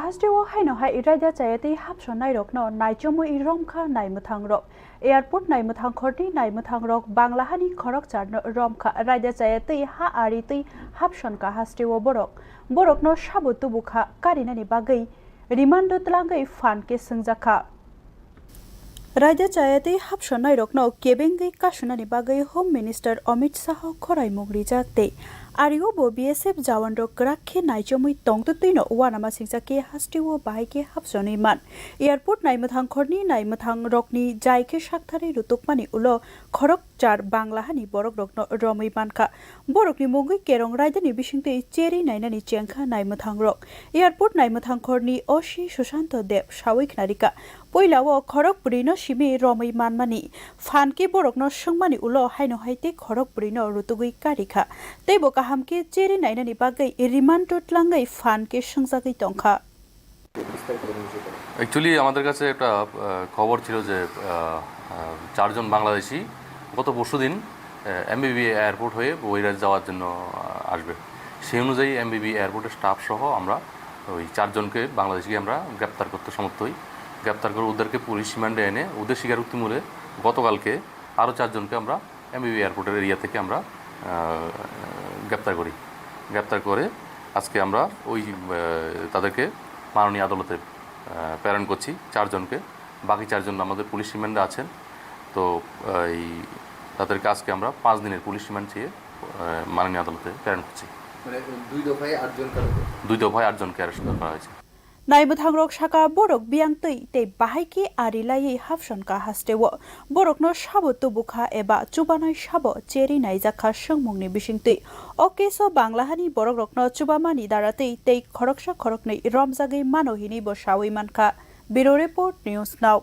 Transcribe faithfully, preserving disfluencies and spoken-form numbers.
Hasteo haino hai raida chayatwi hapsonnairokno naichomwi romkha naimwthangrok. Airport naimwthang khorni naimwthangrok Bangla hani khorokcharno romkha. Raida chayatwi ha aritwi hapsonkha hasteo borok. Borokno sabo tubukha karinani bagwi rimando twlangwi phan khe swngjakha. Raida chayatwi hapsonnairokno kebengwi kasunani bagwi Home Minister Amit Shah khoraimung rijak tei ario bo B S F jawanrok kwrak khe naichomwi tongtwtwino uanama singcha khe hasteo bahai khe hapsonwi man. Airport naimwthang khorni naimwthangrokni jai khe saktharwi rutukmani ulo khorokchar Bangla hani borokrokno romwi mankha. Borokni mungwi kerong raidani bisingtwi cheri nainani chengkha naimwthangrok. Airport naimwthang khorni O C Sushanto Deb sawi khnarikha. Puilao khorok bwrwino simi romwi manmani phan khe borokno swngmani ulo haino hai tei khorok bwrwino rutugwi karikha. Teibo kaham khe cheri nainani bagwi rimando twlangwi phan khe swngjagwi tongkha. Actually আমাদের কাছে একটা আহ, খবর ছিল যে আহ, আহ, চারজন বাংলাদেশি গত পরশুদিন এমবিবি এয়ারপোর্ট হয়ে বহিরাজ্যে যাওয়ার জন্য আহ, আসবে। সেই অনুযায়ী এমবিবি এয়ারপোর্টের স্টাফ সহ আমরা ওই চারজনকে বাংলাদেশিকে আমরা গ্রেপ্তার করতে সমর্থ হই। গ্রেপ্তার করে ওদেরকে পুলিশ রিমান্ডে এনে ওদের স্বীকারোক্তি মূলে গতকালকে আরও চারজনকে আমরা এমবিবি এয়ারপোর্টের এরিয়া থেকে আমরা আহ, গ্রেপ্তার করি। গ্রেপ্তার করে আজকে আমরা ওই আহ, তাদেরকে মাননীয় আদালতে আহ, প্রেরণ করছি চারজনকে। বাকি চারজন আমাদের পুলিশ রিমান্ডে আছেন। তো এই তাদেরকে আজকে আমরা পাঁচ দিনের পুলিশ রিমান্ড চেয়ে আহ, মাননীয় আদালতে প্রেরণ করছি। মানে দুই দফায় আটজন কারো দুই দফায় আটজনকে অ্যারেস্ট করা হয়েছে। Naimwthangrok saka borok biyang twi tei bahai khe ari laiwi hapsonkha hasteo. Borokno sabo tubukha eba chubanai sabo cheri naijakha swngmungni bisingtwi. O case-o Bangla hani borokrokno chubamani daratwi tei khoroksa khoroknwi romjagwi mano hinwi bo sawi mankha. Bureau Report, News Now.